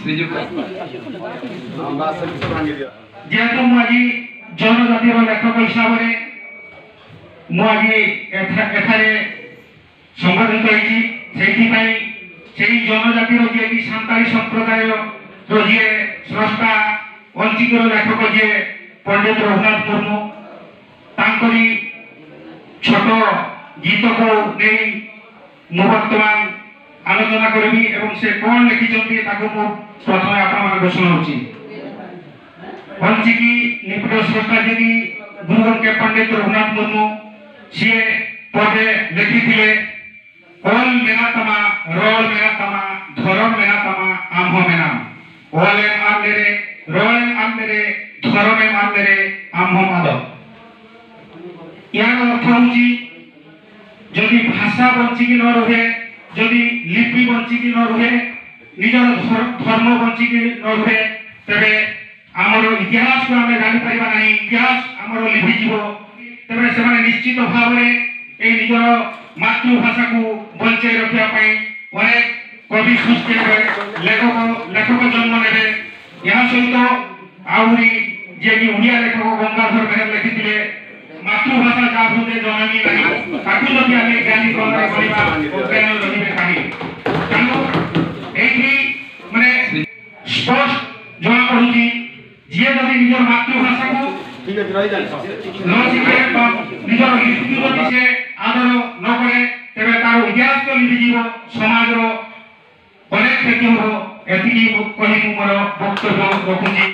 ଶ୍ରୀଯୁକ୍ତ ଯେହେତୁ ମୁଁ ଆଜି ଜନଜାତିର ଲେଖକ ହିସାବରେ ମୁଁ ଆଜି ଏଠାରେ ସମ୍ବର୍ଦ୍ଧିତ ହେଇଛି, ସେଇଥିପାଇଁ ସେଇ ଜନଜାତିର ଯିଏକି ସାନ୍ତାଳୀ ସମ୍ପ୍ରଦାୟର ଯିଏ ସ୍ରଷ୍ଟା, ଅଲଚିକିର ଲେଖକ ଯିଏ ପଣ୍ଡିତ ରଘୁନାଥ ମୁର୍ମୁ, ତାଙ୍କରି ଛୋଟ ଗୀତକୁ ନେଇ ମୁଁ ବର୍ତ୍ତମାନ ଆଲୋଚନା କରିବି ଏବଂ ସେ କ'ଣ ଲେଖିଛନ୍ତି ତାକୁ ମୁଁ ପ୍ରଥମେ ଆପଣମାନଙ୍କୁ ଶୁଣାଉଛି। ଅଲଚିକି ଲିପିର ସ୍ରଷ୍ଟା ଯିଏକି ଗୁରୁ ଗଙ୍କେ ପଣ୍ଡିତ ରଘୁନାଥ ମୁର୍ମୁ, ସିଏ ପଦେ ଲେଖିଥିଲେ, ଅଲ ମେନା ତମା ରଳ ମେନା ତମା ଧରମ ମେନା ତମା ଆମ୍ହ ମେନାମ। ଅଲ ଏମ ଆଲ ରେ, ରଳ ଏମ ଆଲ ରେ, ଧରମ ଏମ ଆଲ ରେ, ଆମ୍ହ ମାଦ। ଏହାର ଅର୍ଥ ହେଉଛି ଯଦି ଭାଷା ବଞ୍ଚିକି ନ ରୁହେ, ଯଦି ଲିପି ବଞ୍ଚିକି ନ ରୁହେ, ନିଜର ଧର୍ମ ବଞ୍ଚିକି ନ ରୁହେ, ତେବେ ଆମର ଇତିହାସକୁ ଆମେ ଜାଣିପାରିବା ନାହିଁ, ଇତିହାସ ଆମର ଲିଭିଯିବ। ତେବେ ସେମାନେ ନିଶ୍ଚିତ ଭାବରେ ଏଇ ନିଜର ମାତୃଭାଷାକୁ ବଞ୍ଚାଇ ରଖିବା ପାଇଁ ଅନେକ କବି ସୃଷ୍ଟି ହେବେ, ଲେଖକ ଜନ୍ମ ନେବେ। ଏହା ସହିତ ଆହୁରି ଯିଏକି ଓଡ଼ିଆ ଲେଖକ ଗଙ୍ଗାଧର ମେହେର ଲେଖିଥିଲେ, ମାତୃଭାଷା ଯାହା ହୃଦୟ ଜନନୀ ନାହିଁ, ତାକୁ ଯଦି ଆମେ ଜ୍ଞାନୀ ଗଣରେ ଗଣିବା, ଅଜ୍ଞାନ ରହିବେ କାହିଁ? ତେଣୁ ଏଇଠି ମାନେ ସ୍ପଷ୍ଟ ଜଣା ପଡୁଛି, ଯିଏ ଯଦି ନିଜର ମାତୃଭାଷାକୁ ନ ଶିଖେ ବା ନିଜର ଲିପିକୁ ଯଦି ସେ ଆଦର ନ କରେ, ତେବେ ତାର ଇତିହାସ ତ ଲିଭିଯିବ, ସମାଜର ଅନେକ କ୍ଷତି ହେବ। ଏତିକି କହି ମୁଁ ମୋର ବକ୍ତବ୍ୟ ରଖୁଛି।